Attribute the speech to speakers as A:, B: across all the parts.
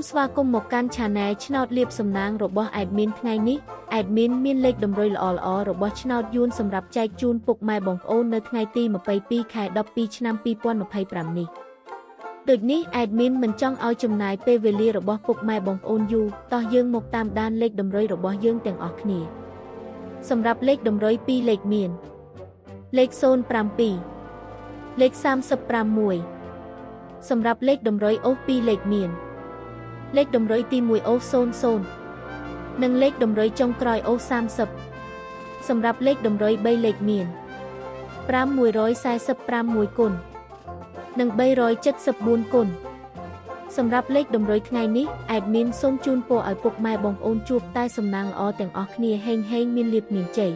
A: មស្វាគមន៍មកកាន់ Channel ឆ្នោតលៀបសំណាងរបស់ Admin ថ្ងៃនេះ Admin មានលេខតម្រុយល្អៗរបស់ឆ្នោតយួនសម្រាប់ចែកជូនពុកម៉ែបងប្អូននៅថ្ងៃទី22ខែ12ឆ្នាំ2025នេះដូចនេះ Admin មិនចង់ឲ្យចំណាយពេលវេលារបស់ពុកម៉ែបងប្អូនយូរតោះយើងមកតាមដានលេខតម្រុយរបស់យើងទាំងអស់គ្នាសម្រាប់លេខតម្រុយ2លេខមានលេខ07លេខ351សម្រាប់លេខតម្រុយអូស2លេខមានលេខតម្រុយទី1អូស00និងលេខតម្រុយចុងក្រោយអូស30សម្រាប់លេខតម្រុយ3លេខមាន5145 1គុណនិង374គុណសម្រាប់លេខតម្រុយថ្ងៃនេះ admin សូមជូនពរឲ្យពុកម៉ែបងប្អូនជួបតែសំណាងល្អទាំងអស់គ្នាហេងហេងមានលាភមានជ័យ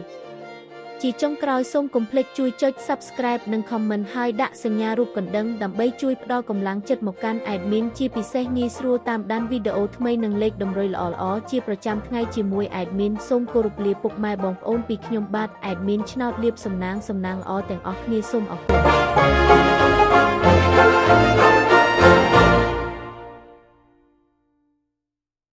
A: ជាចុងក្រោយសូមកុំភ្លេចជួយចុច Subscribe និង Comment ហើយដាក់សញ្ញារូបកណ្ដឹងដើម្បីជួយផ្ដល់កម្លាំងចិត្តមកកាន់ admin ជាពិសេសងាយស្រួលតាមដានវីដេអូថ្មីនិងលេខតម្រុយល្អៗជាប្រចាំថ្ងៃជាមួយ admin សូមគោរពលាពុកម៉ែបងប្អូនពីខ្ញុំបាទ admin ឆ្នោតលៀបសំណាងសំណាងល្អទាំងអស់គ្នាសូមអរគុណ។